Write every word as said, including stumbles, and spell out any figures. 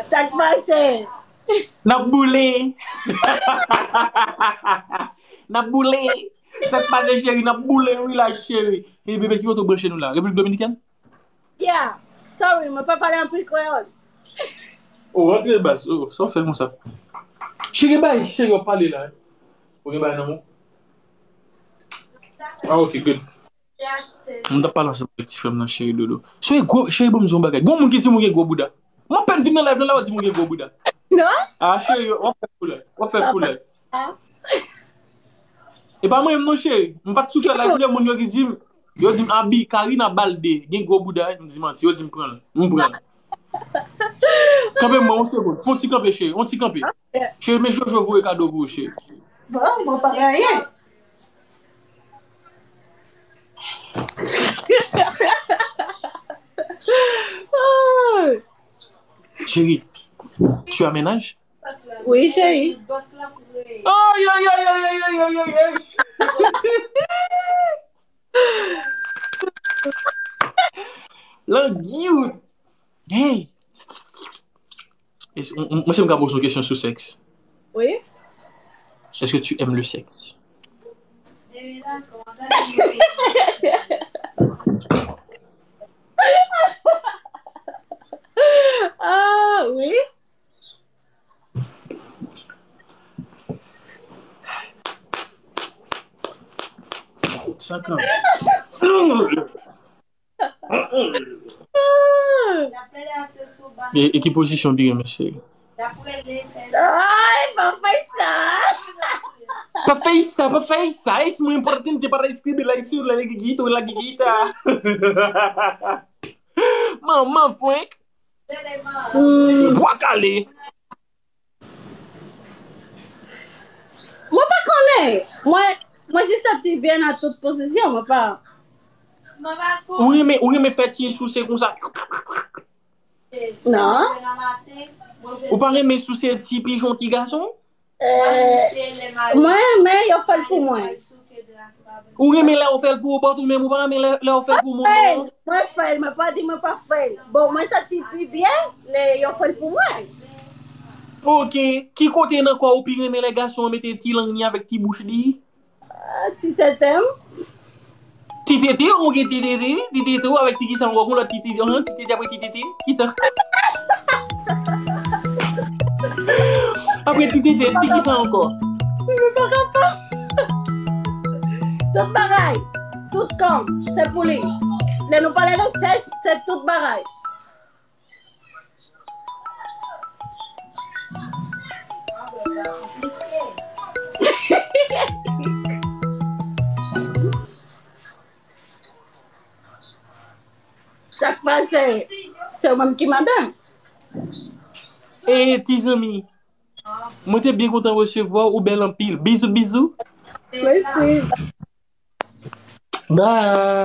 Sa k pase? N ap boule. N ap boule. Sa k pase, cheri? N ap boule, wi, la, cheri. E bebe, ki kote w branche nou la? Repiblik Dominikèn? Yeah. Sorry, mwen pa pale anpil kreyòl. O, rantre baz. O, sa w fè konsa? Cheri, bay, cheri, w ap pale la. Ou gen bay nan men w? Ah, ok, good. Mwen t ap pale ansanm avèk ti frè m nan, cheri dodo. Cheri, gwo, cheri, ban m di yon bagay. Gon moun ki di moun gen gwo bouda. Mwen apèn vin nan live nan la, w di moun gen gwo bouda. Non? Ah, cheri, w ap fè foulay. W ap fè foulay. Ah. E pa mwen menm non, cheri. Mwen pa t sou fè live, gen moun yo ki di m, yo di m, Abi, Karina Balde gen gwo bouda. M di manti, yo di m pran l. M pran l. Kanpe mwen, yon segonn. Fè yon ti kanpe, cheri. Yon ti kanpe. Cheri, men Jojo voye kado pou ou, cheri. Bon, mwen pa gen anyen. Chérie, tu as ménage? Oui, chérie. Ay, ay, ay, ay, ay, ay, ay, ay, ay. Langyou. Hey. Mwen se m ka poze yon kesyon sou sèks. Oui. Est-ce que tu aimes le sexe? Ah, oui. Sa kanpe. E, e ki pozisyon w pi renmen, cheri? Ay, pa fè sa. Pa fè sa, pa fè sa. Es muy importante para escribir la escritura, la gigita, la gigita. Manman Frank. Hmm. Bwa kale. Mwen pa konnen. Mwen, mwen jis santi byen nan tout pozisyon, mwen pa. Ou renmen, ou renmen fè ti souse konsa. Non. Ou pa renmen souse ti pijon ti gason? Eh, mwen renmen yo fè l pou mwen. Ou renmen lè yo fè l pou ou, but ou menm ou pa renmen lè, lè yo fè l pou moun, non? Mwen fè l, mwen pa di mwen pa fè l. Bon, mwen santi pi byen lè yo fè l pou mwen. Ok. Ki kote nan kò ou pi renmen lè gason an mete ti lang li avèk ti bouch li? Ah, ti tete m. Ti tete, ou gen ti tete, ti tete ou avèk ti kisa ankò, gon lòt ti tete, ahan, ti tete apre ti tete, kisa? Apre ti tete, ti kisa ankò? Mwen pa kapab. Tout bagay, tout kò m, se pou li. Lè nou pale de sèks, se tout bagay. Sa k pase? Se ou menm ki madanm? E ti zanmi, mwen te byen kontan resevwa w, ou bèl anpil. Bizou, bizou. Mèsi. Bye.